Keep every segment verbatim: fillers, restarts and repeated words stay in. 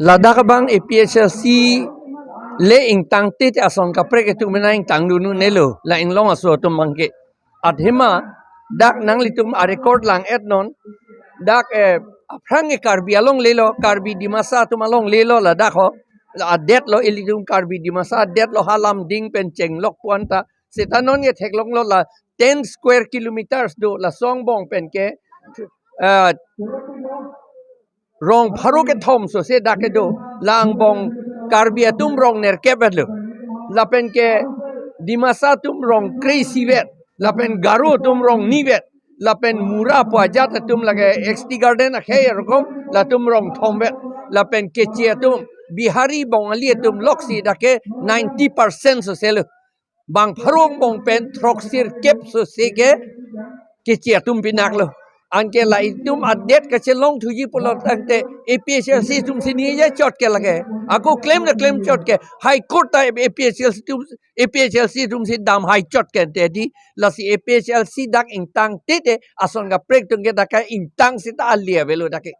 Ladak abang A P H L C le ingtang tete ason kaprek atum mena ingtang dunu nelo, la inglong aso atum abangke. Athema dak nanglitum a-record lang-et non, dak, eh, aphrang ke Karbi along lelo, Karbi Dimasa atum along lelo ladak ho, la adet lo ilitum Karbi Dimasa adet lo, ha Lumding pen chenglok pu anta, seta non ke theklonglo, la ten square kilometers do, laso angbong pen ke, eh, rong pharo kethom sose dak kedo, la angbong Karbi atum rong nerkep vet lo. Lapen ke Dimasa atum rong kre-isi vet, lapen Garo atum rong ni vet, lapen Mura pu ajat atum lake X T Garden akhei arokom, latum rong thom vet, lapen Keche atum, Bihari Bongali atum loksi dak ke ninety percent sose lo. Bang pharo angbong pen throksirkep sose ke Keche atum pinak lo. Anke la itum adet kachelong thuji pulo tangte A P H L C atum si ningje chot ke lake. Ako klem na klem chot ke. High Court ta A P H L C atum, A P H L C atum si damhai chot ke te di. Lasi A P H L C dak ingtang tete ason kaprek atum ke dak ke ingtang seta ali avelo dak ke.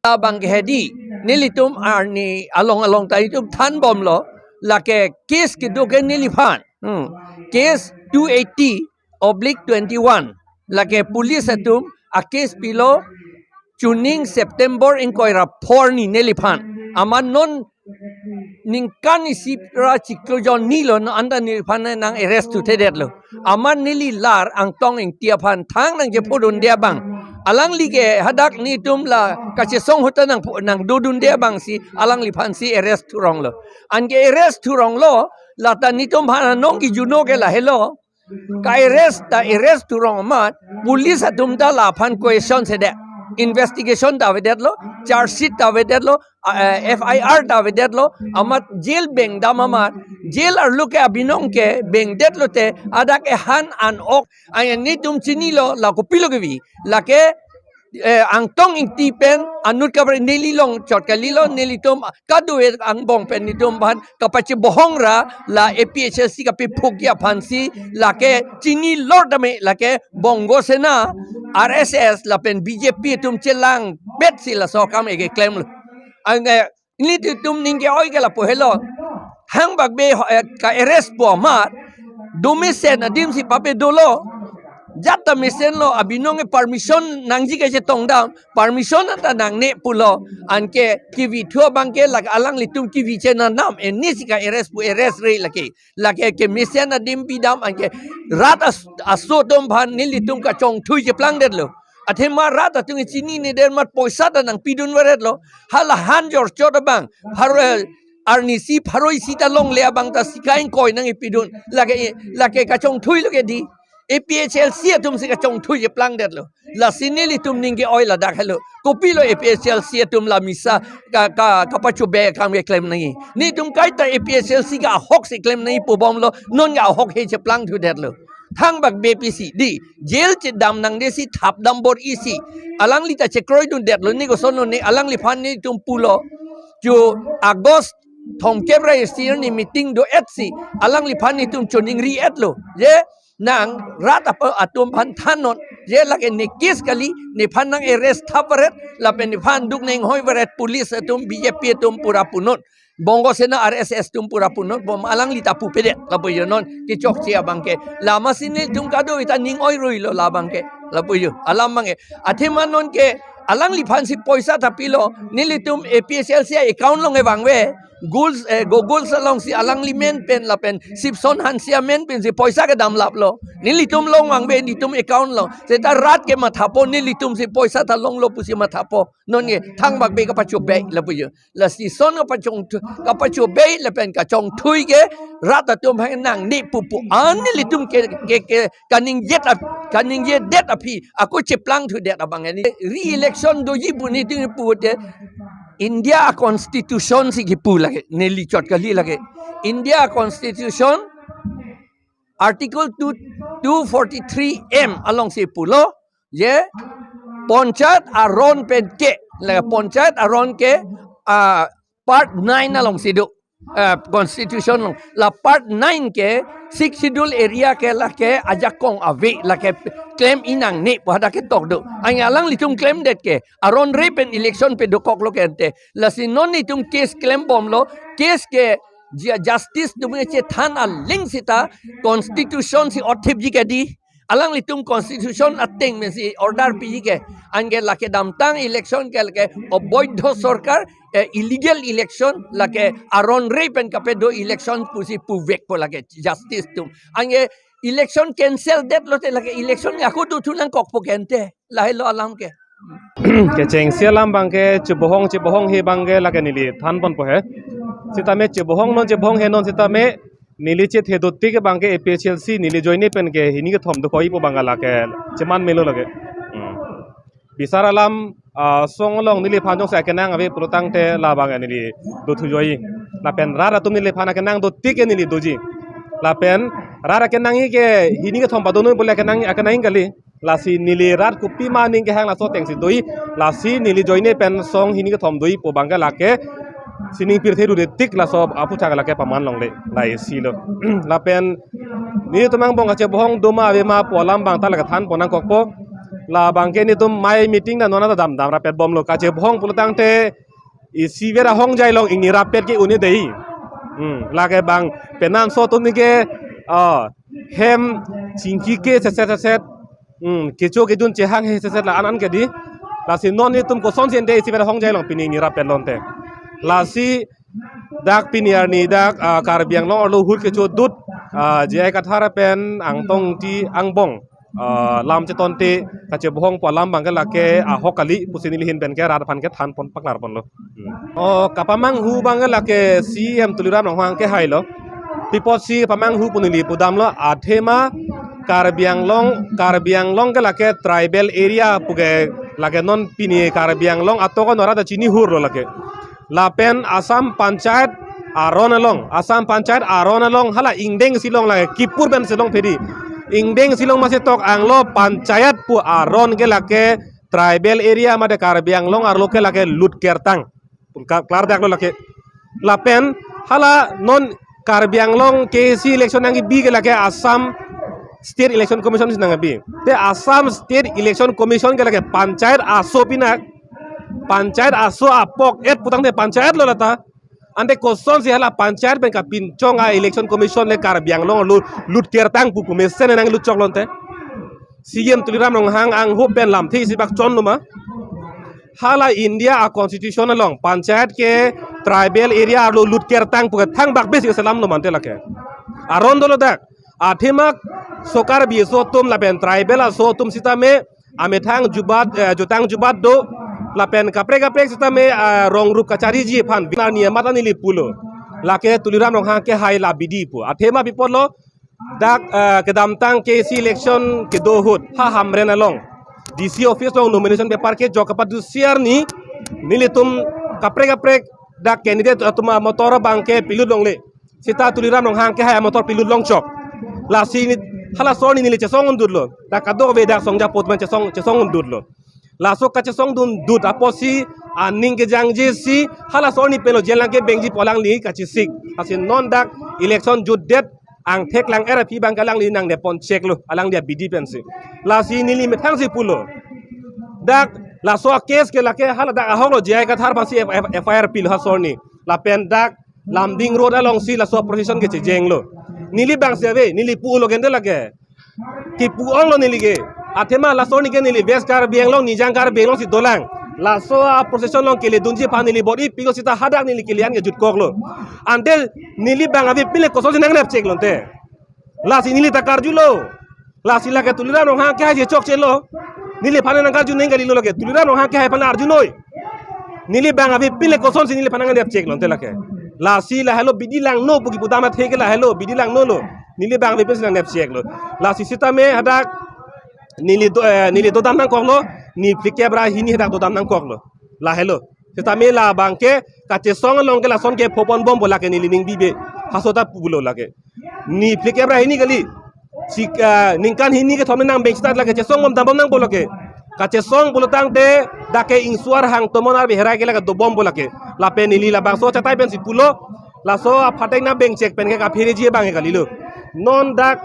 Abang ke hedi, nelitum arni along along ta itum thanbomlo, lake case kedo ke neliphan. Hmm. Case two eighty oblique twenty-one. Lake police atum a-case pilo chuning September ingkoi ra phor ni neliphan. Amat non ningkan isi ra chiklo jon ni lo, non anta neliphan nang arrest thuthedet lo. Amat neli lar Angtong Ingti aphan thang nangchephodunde abang. Alangli ke hadak netum la kachesong ahut ta nang pho-, nangdodunde abang si alangliphan si arrest thurong lo. Anke arrest thurong lo, lata netum aphan anong kijuno ke lahelo. Ka-arrest ta arrest thurong amat, police atum ta laphan question sede. Investigation ta avedet lo, charge sheet ta avedet lo, a, eh, F I R ta avedet lo, amat jail bengdam amat, jail arlo ke abinong ke bengdet lote, adak ehan an ok, aya netum chinilo, la kopilo kevi, lake, eh, Angtong Ingti pen anut kaprek neli long chot kalilo, nelitum kadokave angbong pen netum aphan kapachebohong ra, la A P H L C kapephukji aphan si, lake chinilo tame, lake Bongo Sena, R S S, lapen B J P atum chelang bet si laso akam ke klemlo. Anke, eh, netum aning ke-oi ke lapu helo. Thangbak Bey ho, eh, ka-arrest pu amat, domesen adim si pape dolo. Jat ta mesen lo, abinong ke permission nangji kachetongdam, permission anta nangne pulo, anke kevithu abang ke lake alanglitum kevi chenam, eh, ne si ka-arrest pu arrest re lake. Lake kemesen adim pidam anke rat as-, aso atum aphan nelitum kachongthui cheplangdet lo. Athema rat atum chinine der amat poisa ta nangpidun varet lo. Hala han jorchot abang, pharo, eh, arnisi pharo isi ta longle abang ta sika ingkoi nangkepidun. Lake, lake kachongthui lo ke di. A P H L C atum si kachongthui cheplangdet lo. Lasi nelitum aning ke-oi ladak helo. Kopilo A P H L C atum la misa ka, ka, kapachobei akam keklem nangji. Netum kaita A P H L C ke ahok si klem nangji pubomlo, non ke ahok he cheplangthudet lo. Thangbak Bey pisi di, jail chedam nangde si thapdam bor-i si. Alangli ta chekroidundet lo, ne koson lo ne, alangliphan netum pulo. Chu August thomkep ra isi arni meeting do-et si, alangliphan netum choningri-et lo. Je, nang rat apa atum aphan thannon, je lake ne case kali, nephan nang-arrest thap varet, lapen nephan duk nang-inghoi varet, police atum, B J P atum pura punon, Bongo Sena, R S S atum pura punon, bom alangli ta pupedet, lapu jo non, kechokche abang ke. Lama si netum kadokave ta aning oirui lo labang ke, lapu jo, alam abang ke. Athema non ke, alangliphan si poisa ta pilo, nelitum A P H L C account along kevangve, Goals, eh, Gogoals along si alangli amen pen lapen Sipson Hanse amen pen si poisa kedam laplo. Nelitum along vangve netum account along. Seta rat ke mathapo, nelitum si poisa ta longlo pusi mathapo. Non ke Thangbak Bey kapachobei lapu jo. Lasi son kapachong, kapachobei lapen kachongthui ke rat atum aphan nangne pupu. An nelitum ke, ke, ke kaningjet ap-, kaningjedet aphi, ako cheplangthudet abang ni. Re-election doji pu netum pute India Constitution si kipu lake, neli chot kali lake. India Constitution Article two, two forty-three M along si pulo, je, Panchayat aron pen ke, la Panchayat aron ke, ah, part nine along si do, ah, Constitution along. La part nine ke, Sixth Schedule area ke lake ajakong ave, lake klem-i nangne pu hadak ketok do. Anke alanglitum klemdet ke aron re pen election padokoklo ke ante. Lasi non itum case klembomlo, case ke ju-, justice atum chethan aling seta constitution si othip ji ke di. Alanglitum constitution ateng pensi order piji ke. Anke lake damtang election ke lake oboidho sorkar, eh, illegal election, lake aron re pen kapado election pusi puvekpo lake justice atum. Anke election cancel detlo te lake election ako tu thu nangkokpo ke ante. Lahelo alam ke. Kechengsi alam abangke chebohong chebohong he abangke lake neli thanponpo he. Sitame chebohong non chebohong he non sitame neli chethe dotik abangke A P H L C neli joine pen ke hini kethom dokok-ipo abangke lake cheman melo lake. Hmm. Bisar alam, ah, song along neliphan jongsi akenang ave pulotangte labang neli dothu joi. Lapen rat atum neliphan akenang dotik ke neli doji. Lapen rat akenang-i ke hini kethom padonoi bole akenang akenang kali. Lasi neli rat kopima aning kehang laso atengsi doi. Lasi neli joine pen song hini kethom doi pu abangke lake sining pirthe ru detik laso aphuthak lake paman longle. La isi lo. Lapen nelitum angbong kachebohong doma avema pu alam abang ta lake thanpon nangkokpo. Labangke nelitum mai meeting ta non ta damdam rapet bomlo, kachebohong pulotangte isivet ahongjai along ingni rapet ke un-e dei. Hmm, lake bang penanso atum nike, ah, hem chingki ke seset seset. Hmm, kecho kejun chehang he seset la an an ke di. Lasi non nelitum kosonsi ante isivet ahongjai along pini ingni rapet lonte. Lasi dak pini arni dak, ah, Karbi Anglong arlo ahut kechodut, ah, J I Kathar pen Angtong Engti angbong, ah, lam chetonte kachebohong pu alam abangke lake ahok kali pusi neli ahin pen ke rat aphan ke thanpon paklarponlo. Hmm. O kapamanghu abangke lake C E M Tuliram Ronghang kehailo. Pi apotsi pamanghu pu neli pudamlo, athema Karbi Anglong, Karbi Anglong ke lake tribal area pu ke lake non pini Karbi Anglong atok anora ta chinihurlo lake. Lapen Assam Panchayat aron along, Assam Panchayat aron along hala ingdeng si long lake, kipur pen si long pedi. Ingdeng si long masi tok anglo panchayat pu aron ke lake tribal area mate Karbi Anglong arlo ke lake Lutkertang. Ka-, klardaklo lake. Lapen hala non Karbi Anglong K A C election nangkebi ke lake Assam State Election Commission si nangkebi. Te Assam State Election Commission ke lake panchayat aso pinak, panchayat aso apok et putangte panchayat lo lata. Ante kosonsi hala panchayat pen kapinchong a Election Commission le Karbi Anglong arlo Lutkertang pu pu mesen nanglut chok lonte. C E M Tuliram Ronghang anghop pen lamthe isi bak chonlo ma. Hala India a constitution along panchayat ke tribal area arlo Lutkertang pu ke thangbak besi selamlo mante lake. Aron dolo dak. Athema so Karbi aso atum lapen tribal aso atum sitame amethang jubat, eh, jutang jubat do. Lapen kaprek kaprek sitame, eh, rong rup kachariji aphan bina niyamat neli pulo. Lake Tuliram Ronghang kehai la bidi pu. Athema pi apotlo dak, eh, kedamtang K A C election kedo ahut ha Hamren along D C office along nomination paper kejok kapadu siar ni nelitum kaprek kaprek dak candidate atum amotor abangke pilut longle. Seta Tuliram Ronghang kehai amotor pilut long chok. Lasi ni hala sor ni neli chesong undutlo. Dak kadokave dak songja apot man chesong, chesong undutlo. Laso kachesongdun dut apotsi aning kejangje si hala sor ni pelo jelang kebengji pu alangli kachesik. Lasi non dak election jutdet angthek lang-er aphi abangke alangli nangdepon cheklo, alangli abidi pensi. Lasi neli methang si pulo. Dak laso a case ke lake hala dak ahoklo J I Kathar aphansi F-, F-, F I R pilo ha sor ni. Lapen dak Lumding Road alongsi laso procession ke chejenglo. Neli abangsi ave, neli pulo gente lake. Kipu-onglo neli ke. Athema laso ni ke neli West Karbi Anglong, Nijang Karbi Anglong si dolang. Laso a procession along keledunji aphan neli bor-i pilo seta hadak neli kelean ke jutkoklo. Ante neli abang ave pile kosonsi nangnep cheklo ante. Lasi neli ta karjulo. Lasi lake Tuliram Ronghang kehai si chokchelo. Neliphan nangkarju neng kalilo lake. Tuliram Ronghang kehai aphan arjunoi. Neli abang ave pile kosonsi neliphan nangnep cheklo ante lake. Lasi lahelo bidi langno pu kipudam athe ke lahelo bidi langnolo. Neli abang ave pensi nangnep cheklo. Lasi sitame hadak neli do, eh, neli dodam nangkoklo. Niphlikep ra hini hadak dodam nangkoklo. Lahelo. Sitame labangke kachesong along ke lason ke phopon bompo lake neli ning bibe. Haso ta pulo lake. Niphlikep ra hini kali. Si, ah, ningkan hini kethom nang beng start lake chesong bom dam bom nangpo lake. Kachesong pulotangte dak ke ingsuar hang tomon arve herai ke lake dobompo lake. Lapen neli labangso chatai pensi pulo. Laso aphatek nang beng chek pen ke kaphereji abang ke kalilo. Non dak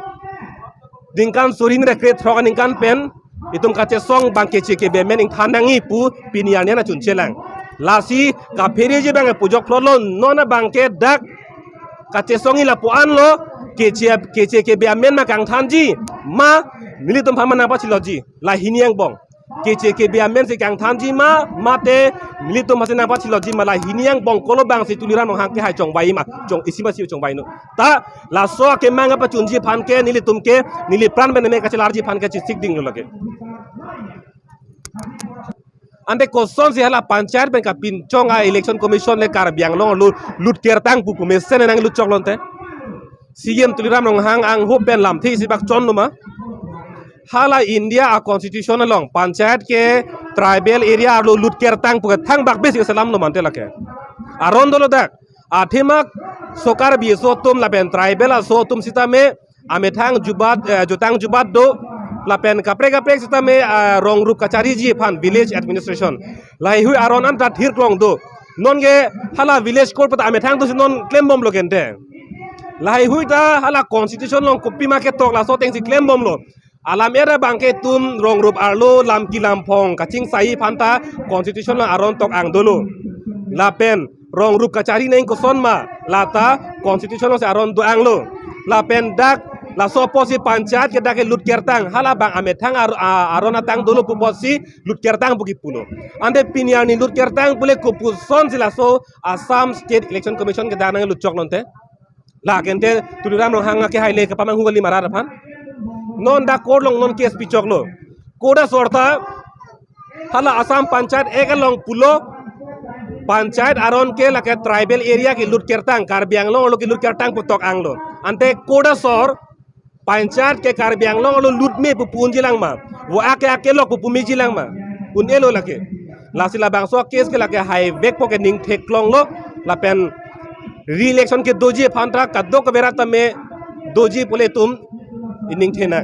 ningkan suri hini ra krethrok aningkan pen itum kachesong abang Keche Kebe amen ingthan nangji pu pini arni an chunchelang. Lasi kaphere ji abang pujok phlotlo, non abang ke dak kachesongji lapu-an lo, Keche, Keche Kebe amen ma kangthanji ma nelitum aphan ma nangpachilotji, la hini angbong. Keche Kebe amen si kangthanji ma, mate nelitum aphan si nangpachilotji ma, la hini angbong kolo abang si Tuliram Ronghang kehai chongvai ma, chong isi ma si chongvai non. Ta laso akemang kapachunji aphan ke nelitum ke, neli apran pen me kachelarji aphan ke chesik dinglo lake. Ante kosonsi hala panchayat pen kapinchong a Election Commission le Karbi Anglong lut, lut kertang pu pu mesen nanglut choklo ante. C E M Tuliram Ronghang angho pen lamthe isi bak chonlo ma. Hala India a constitution along panchayat ke tribal area arlo lut kertang pu ke thangbak besi selamlo ma ante lake. Aron dolo dak. Athema so Karbi aso atum lapen tribal aso atum sitame amethang jubat, eh, jutang jubat do, lapen kaprek kaprek sitame, ah, rong rup kachariji aphan village administration. Laheihui aron anta thirklong do. Non ke hala village court pata amethang do si non klembomlo ke ante. Laheihui ta hala constitution along kopima ketok laso ateng si klembomlo. Alam era abang ke itum rong rup arlo lam ki lam phong kachingsai aphan ta constitution along aron tok-ang dolo. Lapen rong rup kachari nangji koson ma, lata constitution along si aron do-anglo. Lapen dak laso apotsi panchayat ke dak ke lut kertang, hala abang amethang ar-, a-, aron atang dolo pu apotsi lut kertang pu kipulo. Ante pini arni lut kertang pule kopusonsi laso Assam State Election Commission ke dak nanglut choklo ante. La ke ante Tuliram Ronghang akehai le kepamanghu kali ma rat aphan. Non dak court along non case pichoklo. Court asor ta hala Assam Panchayat Act along pulo, panchayat aron ke lake tribal area ke lut kertang, Karbi Anglong arlo ke lut kertang pu tok-anglo. Ante court asor panchayat ke Karbi Anglong arlo lut me pu pu unji lang ma, vo ake ake lok pu pu meji lang ma, un-elo lake. Lasi labangso case ke lake haivekpo ke ning theklonglo, lapen re-election ke doji aphan ta kadokave rat tame doji pule itum ining thena.